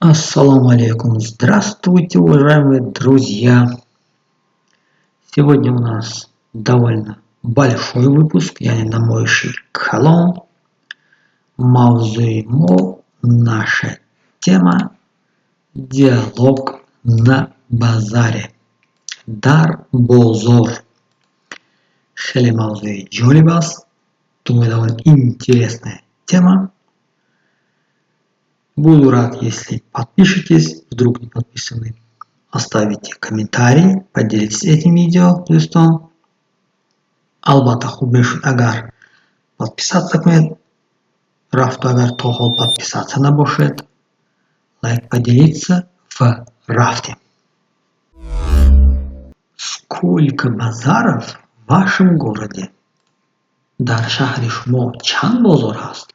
Ассалому алейкум! Здравствуйте, уважаемые друзья! Сегодня у нас довольно большой выпуск, яъне намоиши калон. Мавзӯи мо, наша тема — диалог на базаре. Дар бозор. Хеле мавзӯи ҷолиб аст. Думаю, довольно интересная тема. Буду рад, если подпишетесь, вдруг не подписаны, оставите комментарий, поделитесь этим видео, дӯстон. Албатта, хуб мешуд, агар подписаться кунед, рафту агар то ҳол подписаться набошед, лайк, поделиться ва рафтем. Сколько базаров в вашем городе? Дар шаҳри шумо чанд бозор ҳаст?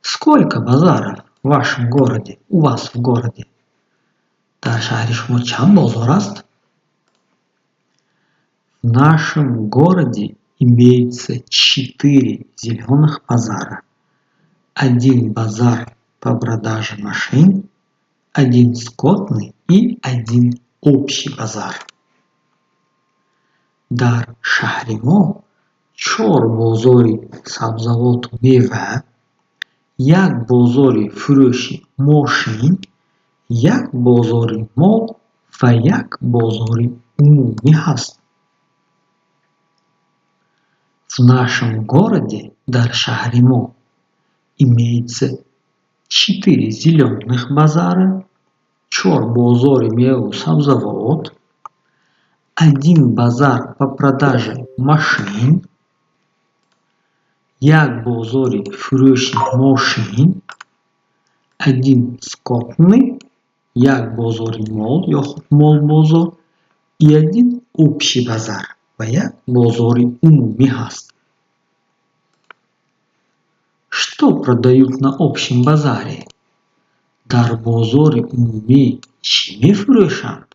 Сколько базаров в вашем городе, у вас в городе? Дар шаҳри шумо чанд бозор аст? В нашем городе имеется четыре зелёных базара. Один базар по продаже машин, один скотный и один общий базар. Дар шаҳри мо чор бозори сабзавоту мева, як бозори фурӯши мошин, як бозори мол ва як бозори умумӣ ҳаст. В нашем городе, дар шаҳри мо, имеется четыре зелёных базара, чор бозори меву сабзавот, один базар по продаже машин, як бозори фурӯши мошин, один скотный, як бозори мол ё худ молбозор и один общий базар, ва як бозори умумӣ ҳаст. Что продают на общем базаре? Дар бозори умумӣ чӣ мефурӯшанд?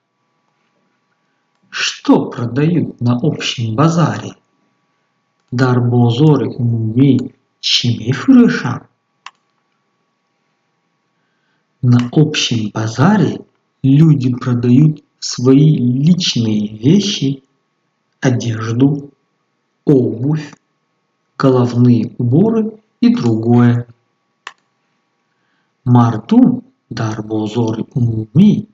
Что продают на общем базаре? Дар бозори умумӣ чӣ мефурӯшанд? На общем базаре люди продают свои личные вещи, одежду, обувь, головные уборы и другое. Мардум дар бозори умумӣ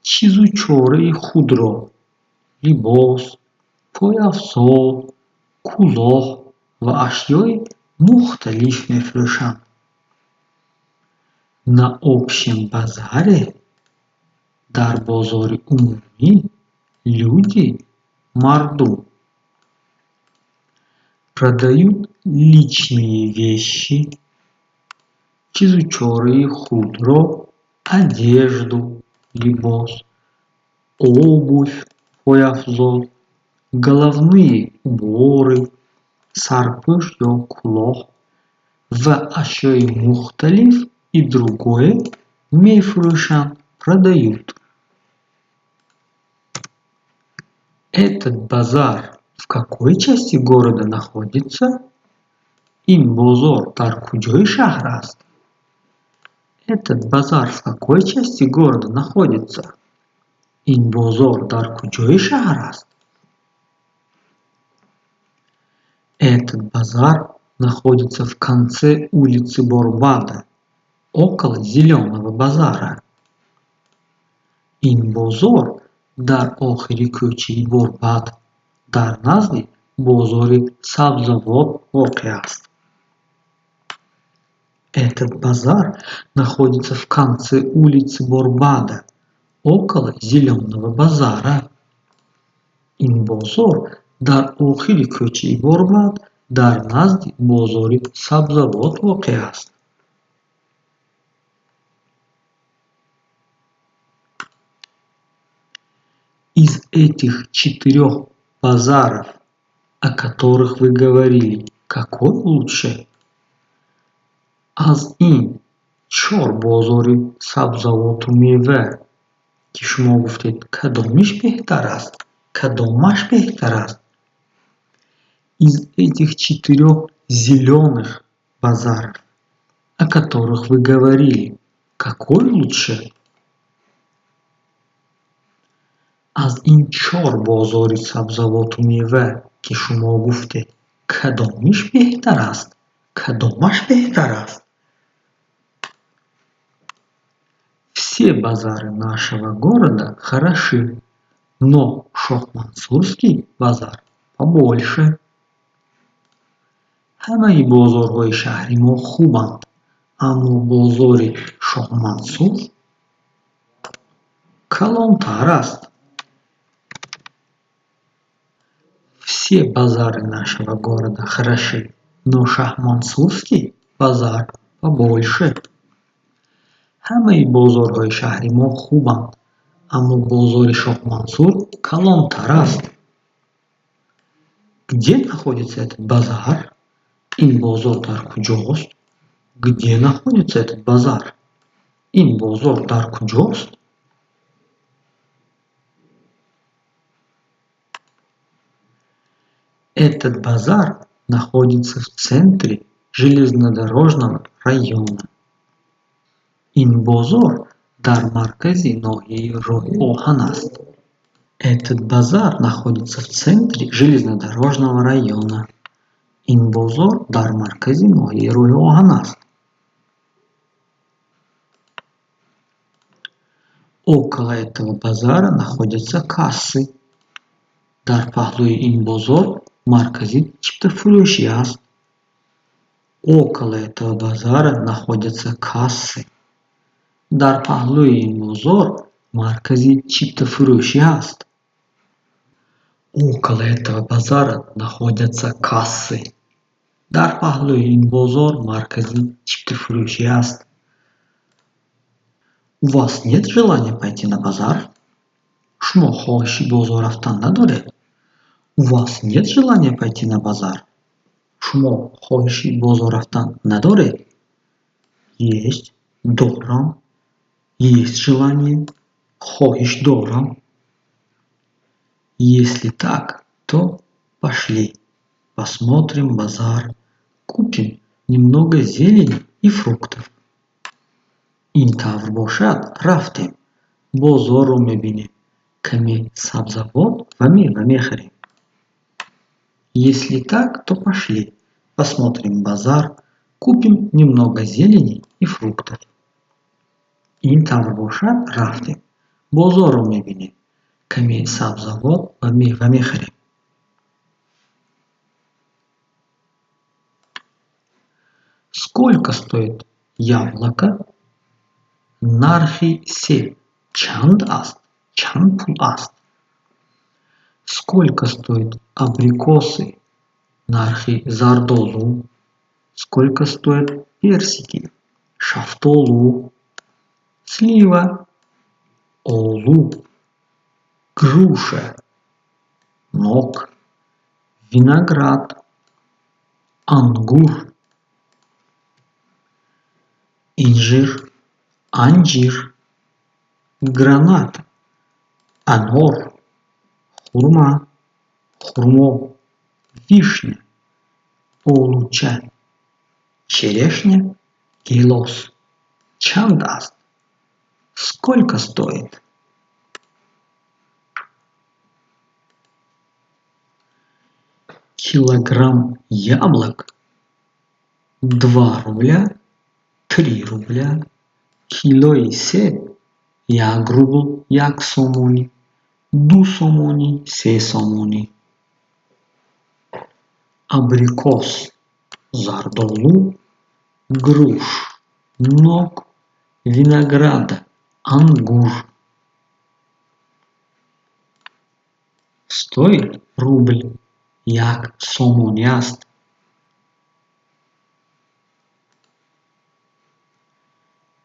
чизу чораи худро: либос, пойафзол, кӯлоҳ ва ашёи мухталиф мефурӯшанд. На общем базаре, дар бозори умумӣ, люди, мардум, продают личные вещи, чизу чораи худро, одежду, либос, обувь, пойафзол, головные уборы, сарпӯш ё кӯлоҳ ва ашёи мухталиф, и другое мефурӯшанд, продают. Этот базар в какой части города находится? Ин бозор дар куҷои шаҳр аст? Этот базар в какой части города находится? Ин бозор дар куҷои шаҳр аст? Этот базар находится в конце улицы Борбада, около зелёного базара. Ин бозор дар охири кӯчаи Борбад, дар назди бозори сабзавот воқеъ аст. Этот базар находится в конце улицы Борбада, около зелёного базара. Ин бозор дар охири кӯчаи Борбад, дар назди бозори сабзавот воқеъ аст. Из этих четырёх базаров, о которых вы говорили, какой лучше? Аз ин чор бозори сабзавоту мева, ки шумо гуфтед, кадомиш беҳтар аст? Кадомаш беҳтар аст? Из этих четырёх зелёных базаров, о которых вы говорили, Какой лучше? Аз ин чор бозори сабзавоту мева, ки шумо гуфтед, кадомиш беҳтар аст? Кадомаш беҳтар аст? Все базары нашего города хороши, но Шоҳмансурский базар побольше. Ҳамаи бозорҳои шаҳри мо хубанд, аммо бозори Шоҳмансур калонтар аст. Все базары нашего города хороши, но Шоҳмансурский базар побольше. Ҳамаи бозорҳои шаҳри мо хубанд, аммо бозори Шоҳмансур калонтар аст. Где находится этот базар? Ин бозор дар куҷост? Где находится этот базар? Ин бозор дар куҷост? Этот базар находится в центре железнодорожного района. Ин бозор дар маркази ноҳияи роҳи оҳан аст. Этот базар находится в центре железнодорожного района. Ин бозор дар маркази ноҳияи роҳи оҳан аст. Около этого базара находятся кассы. Дар паҳлӯи ин бозор маркази чиптафурӯшӣ аст. Около этого базара находятся кассы. Дар паҳлӯи ин бозор маркази чиптафурӯшӣ аст. Около этого базара находятся кассы. Дар паҳлӯи ин бозор маркази чиптафурӯшӣ аст. У вас нет желания пойти на базар? Шумо хоҳиши бозор рафтан надоред? У вас нет желания пойти на базар? Шумо хоҳиши бозор рафтан надоред? Есть, дорам. Есть желание. Хоҳиш дорам. Если так, то пошли. Посмотрим базар. Купим немного зелени и фруктов. Ин тавр бошад, рафтем. Бозорро мебинем. Каме сабзавот ва мева мехарем. Если так, то пошли. Посмотрим базар. Купим немного зелени и фруктов. Ин тавр бошад, рафтем. Бозорро мебинем. Каме сабзавот ва мева мехарем. Сколько стоит яблоко? Нархи себ чанд аст? Чанд пул аст? Сколько стоят абрикосы? Нархи зардолу. Сколько стоят персики? Шафтолу. Слива. Олу. Груша. Нок. Виноград. Ангур. Инжир. Анҷир. Гранат. Анор. Хурма. Хурмо. Вишня. Олуча. Черешня. Гелос. Чанд аст? Сколько стоит? Килограмм яблок 2 рубля, 3 рубля. Килои себ 1 рубл 1 сомонӣ, 2 сомонӣ, 3 сомонӣ. Абрикос, зардолу, груш, нок, виноград, ангур. Стоит рубль 1 сомонӣ аст.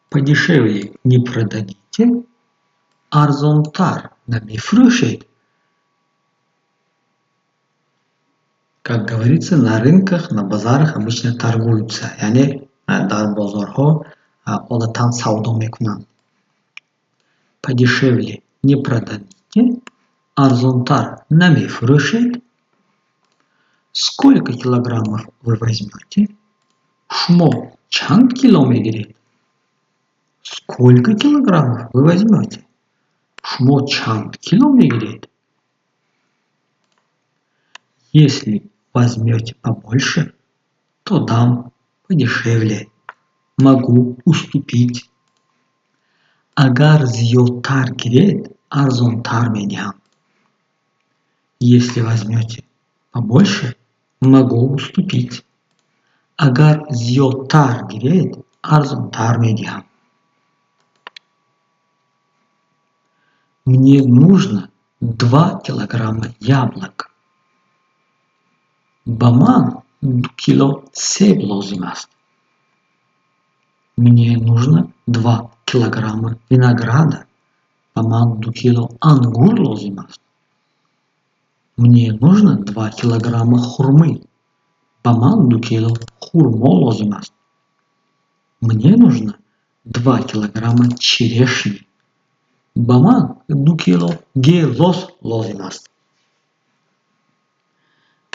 Подешевле не продадите? Арзонтар намефурӯшед? Как говорится, на рынках, на базарах обычно торгуются, яъне дар бозорҳо одатан савдо мекунанд. Подешевле не продадите? Арзонтар намефурӯшед? Сколько килограммов вы возьмете? Шумо чанд кило мегиред? Сколько килограммов вы возьмете? Шумо чанд кило мегиред? Если возьмете побольше, то дам подешевле. Могу уступить. Агар зиёдтар гиред, арзонтар медиҳам. Если возьмете побольше, могу уступить. Агар зиёдтар гиред, арзонтар медиҳам. Мне нужно 2 килограмма яблок. Ба ман 2 кило себ лозим аст. Мне нужно 2 килограмма винограда. Ба ман 2 кило ангур лозим аст. Мне нужно 2 килограмма хурмы. Ба ман 2 кило хурмо лозим аст. Мне нужно 2 килограмма черешни. Ба ман 2 кило гелос лозим аст.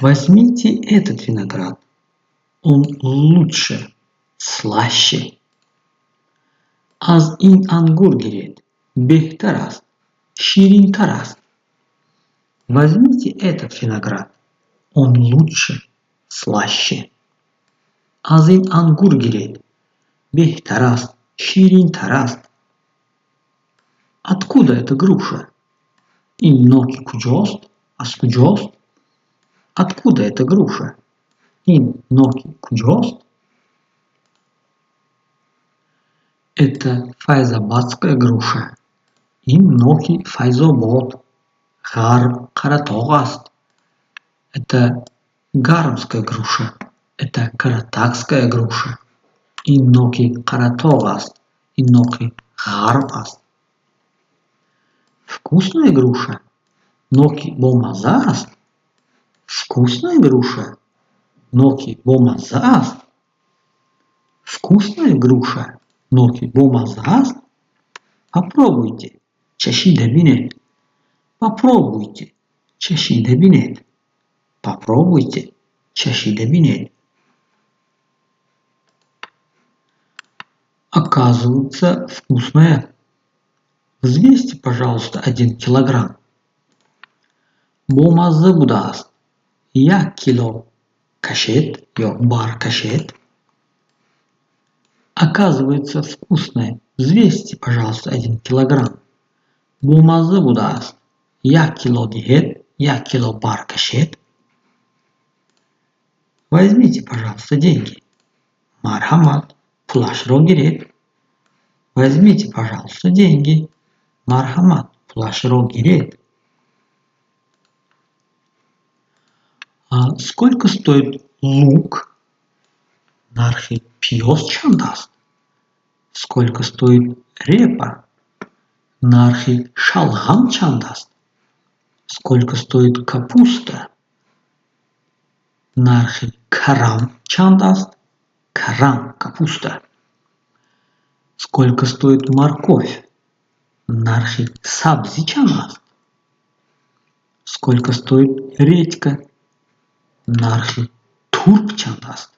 Возьмите этот виноград. Он лучше, слаще. Аз ин ангур гиред. Беҳтар аст, ширинтар аст. Возьмите этот виноград. Он лучше, слаще. Аз ин ангур гиред. Беҳтар аст, ширинтар аст. Откуда эта груша? Ин ноки куҷост? Аз куҷост? Откуда эта груша? Ин ноки куҷост? Это файзабадская груша. Ин ноки Файзобод, Ғарб, Қаратоғ аст. Это гармская груша. Это каратакская груша. Ин ноки Қаратоғ аст. Ин ноки Ғарб аст. Вкусная груша. Ноки бомазза аст. Вкусная груша. Ноки бомазза аст. Вкусная груша. Ноки бомазза аст. Попробуйте. Чашида бинед. Попробуйте. Чашида бинед. Попробуйте. Чашида бинед. Оказывается, вкусная. Взвесьте, пожалуйста, 1 килограмм. Бомазза будааст. 1 кило кашед ё баркашед. Оказывается, вкусная. Взвесьте, пожалуйста, 1 килограмм. Бомазза будааст. 1 кило диҳед, 1 кило баркашед. Возьмите, пожалуйста, деньги. Марҳамат, пулашро гиред. Возьмите, пожалуйста, деньги. Марҳамат, пулашро гиред. Сколько стоит лук? Нархи пиёз чанд аст? Сколько стоит репа? Нархи шалғам чанд аст? Сколько стоит капуста? Нархи карам чанд аст? Карам, капуста. Сколько стоит морковь? Нархи сабзӣ чанд аст? Сколько стоит редька? Нархи турп чанд аст?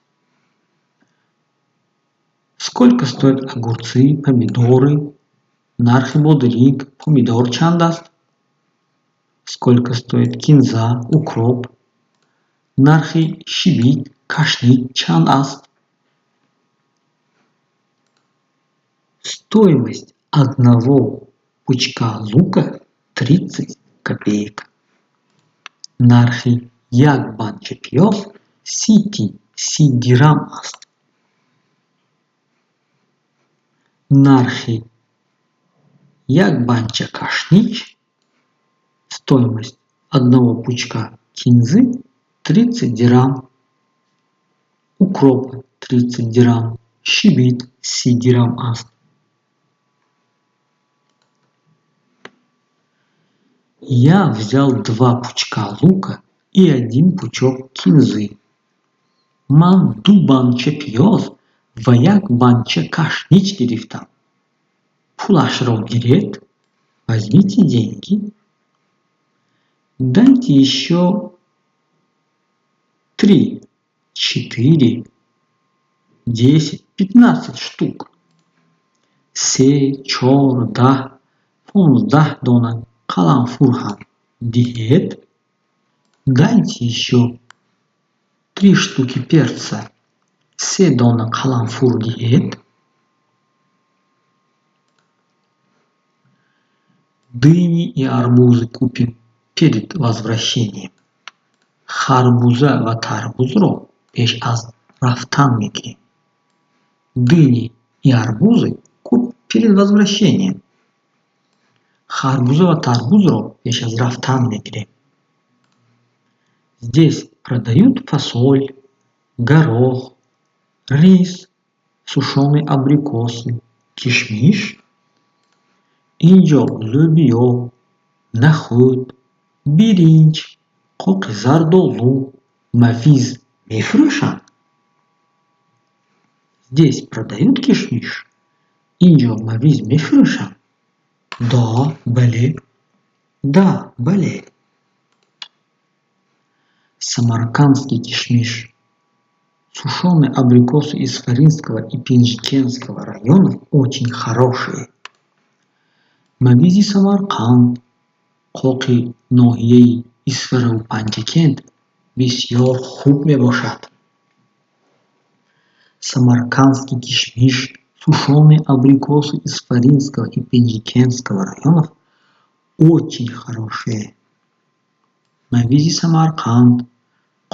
Сколько стоят огурцы, помидоры? Нархи бодиринг, помидор чанд аст? Сколько стоит кинза, укроп? Нархи шибит, кашнит чанд аст? Стоимость одного пучка лука 30 копеек. Нархи як банча пиёз 30 тин, 30 дирам аст. Нархи як банча кашнич, стоимость одного пучка кинзы 30 дирам, укропа 30 дирам, шибит 30 дирам аст. Я взял два пучка лука и один пучок кинзы. Ман ду банча пиёз ва як банча кашнич гирифтам. Пулашро гиред, возьмите деньги. Дайте ещё 3, 4, 10, 15 штук. Се, чор, 10, 15 дона қаламфур ҳам диҳед. Дайте ещё три штуки перца. Се дона қаламфур диҳед. Дыни и арбузы купим перед возвращением. Харбуза ва тарбузро пеш аз рафтан мегирем. Дыни и арбузы купим перед возвращением. Харбуза ва тарбузро пеш аз рафтан мегирем. Здесь продают фасоль, горох, рис, сушёные абрикосы, кишмиш. Инҷо лӯбиё, нахӯд, биринҷ, қоқи зардолу, мавиз мефурӯшанд? Здесь продают кишмиш? Инҷо мавиз мефурӯшанд? Да, бале. Да, бале. Самаркандский кишмиш, сушёные абрикосы из Исфаринского и Пенджикентского районов очень хорошие. Мавизи Самарқанд, қоқи ноҳияи Исфараву Панҷакент бисёр хуб мебошад. Самаркандский кишмиш, сушёные абрикосы из Исфаринского и Пенджикентского районов очень хорошие. Мавизи Самарқанд,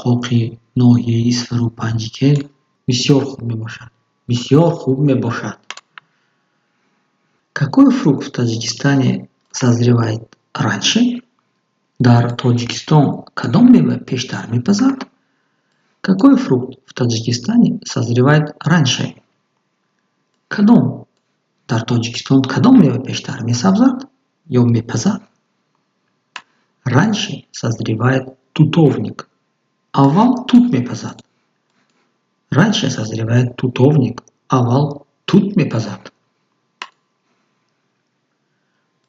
қоқи ноҳияи Исфараву Панҷакент бисёр хуб мебошад. Бисёр хуб мебошад. Какой фрукт в Таджикистане созревает раньше? Дар Тоҷикистон кадом мева пештар мепазад? Какой фрукт в Таджикистане созревает раньше? Кадом дар Тоҷикистон кадом мева пештар месабзад ё мепазад? Раньше созревает тутовник. Аввал тут мепазад. Раньше созревает тутовник. Аввал тут мепазад.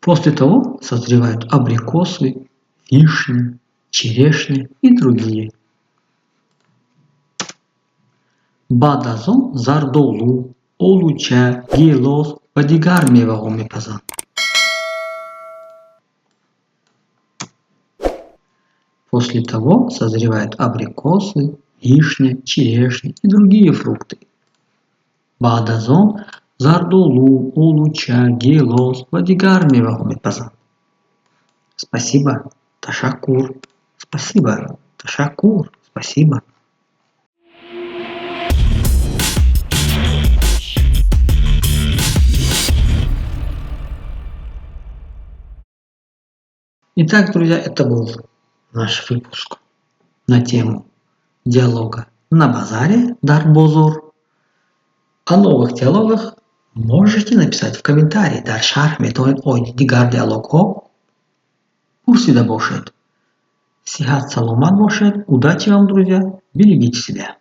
После того созревают абрикосы, вишни, черешни и другие. Баъд аз он зардолу, олуча, гелос ва дигар меваҳо мепазанд. После того созревают абрикосы, вишня, черешня и другие фрукты. Баъд аз он зардолу, олуча, гелос ва дигар меваҳо мепазанд. Спасибо, ташаккур, спасибо, ташаккур, спасибо. Итак, друзья, это был наш выпуск на тему диалога на базаре дар бозор. О новых диалогах можете написать в комментарии. Дар шарҳ метавонед оиди дигар диалогҳо пурсида бошед. Сиҳат саломат бошед. Удачи вам, друзья. Берегите себя.